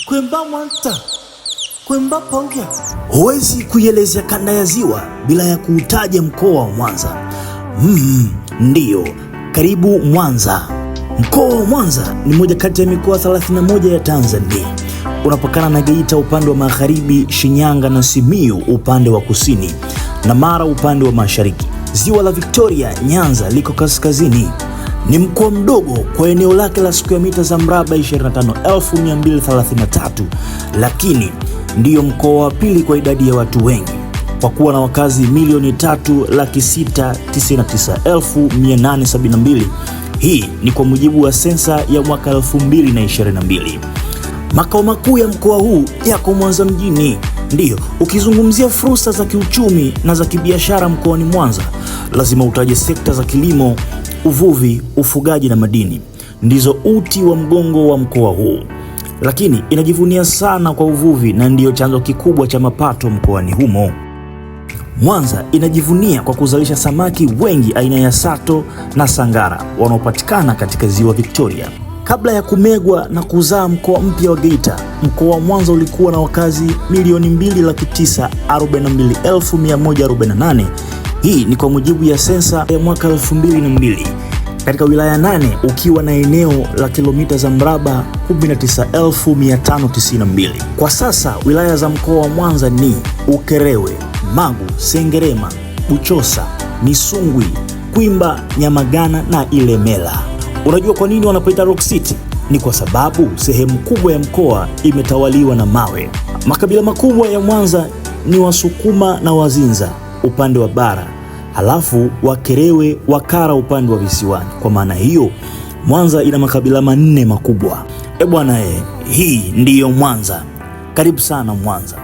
Kwemba Mwanta, Kwemba Paukya. Huwezi kuielezea kanda ya Ziwa bila ya kuutaja mkoa wa Mwanza. Ndiyo, karibu Mwanza. Mkoa wa Mwanza ni moja kati ya mikoa 31 ya Tanzania. Unapakana na Geita upande wa magharibi, Shinyanga na Simiyu upande wa kusini na Mara upande wa mashariki. Ziwa la Victoria Nyanza liko kaskazini. Ni mkoa mdogo kwa eneo lake la square mita za mraba 25,233, lakini ndiyo mkoa wa pili kwa idadi ya watu wengi kwa kuwa na wakazi milioni 3,699,872. Hii ni kwa mujibu wa sensa ya mwaka 2022. Makao makuu ya mkoa huu yako Mwanza mjini. Ndiyo, ukizungumzia fursa za kiuchumi na za kibiashara mkoani Mwanza, lazima utaje sekta za kilimo, uvuvi, ufugaji na madini. Ndizo uti wa mgongo wa mkoa huu. Lakini inajivunia sana kwa uvuvi na ndiyo chanzo kikubwa cha mapato mkoani humo. Mwanza inajivunia kwa kuzalisha samaki wengi aina ya sato na sangara wanaopatikana katika ziwa Victoria. Kabla ya kumegwa na kuzaa mkoa mpya wa Geita, mkoa wa Mwanza ulikuwa na wakazi milioni 2,942,148. Hii ni kwa mujibu ya sensa ya mwaka 2002 katika wilaya 8 ukiwa na eneo la kilomita za mraba 19,592. Kwa sasa wilaya za mkoa wa Mwanza ni Ukerewe, Magu, Sengerema, Buchosa, Misungwi, Kwimba, Nyamagana na Ilemela. Unajua kwa nini wanapaita Rock City? Ni kwa sababu sehemu kubwa ya mkoa imetawaliwa na mawe. Makabila makubwa ya Mwanza ni Wasukuma na Wazinza upande wa bara, halafu Wakerewe, Wakara upande wa visiwani. Kwa maana hiyo, Mwanza ina makabila manne makubwa. E bwana, hii ndiyo Mwanza. Karibu sana Mwanza.